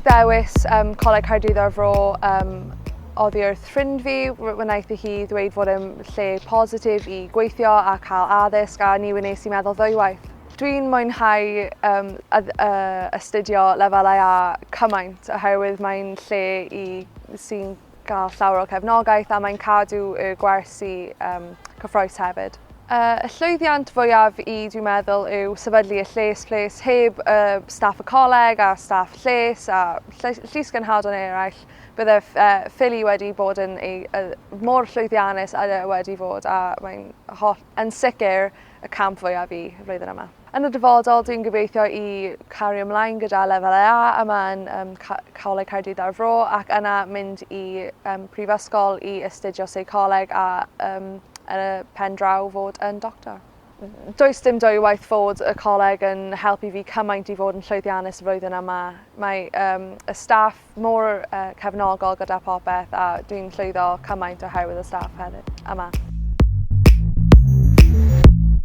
ddewis um, Coleg Caerdydd a'r Fro um, oddi wrth ffrind fi, wnaeth hi ddweud fod e'n lle positif i gweithio a cael addysg a ni wnes i meddwl ddwywaith. Dwi'n mwynhau um, astudio lefelau A cymaint oherwydd mae'n lle i sy'n gael llawer o cefnogaeth a mae'n cadw y gwersi um, cyffroes hefyd. Y llwyddiant fwyaf i, dwi'n meddwl, yw sefydlu y Lles Place heb uh, staff y coleg a staff lles a llys genhadon eraill. Bydde uh, Philly wedi bod yn ei, uh, mor llwyddiannus a wedi fod a mae'n holl, yn sicr y camp fwyaf i flwyddyn yma. Yn y dyfodol, dwi'n gobeithio i cario ymlaen gyda lefel A yma yn um, Coleg Caerdydd a'r Fro ac yna mynd i um, prifysgol i astudio seicoleg a um, yn y pen draw fod yn doctor. Does dim dwywaith fod y coleg yn helpu fi cymaint i fod yn llwyddiannus y flwyddyn yma. Mae um, y staff mor uh, cefnogol gyda popeth a dwi'n llwyddo cymaint oherwydd y staff hefyd yma.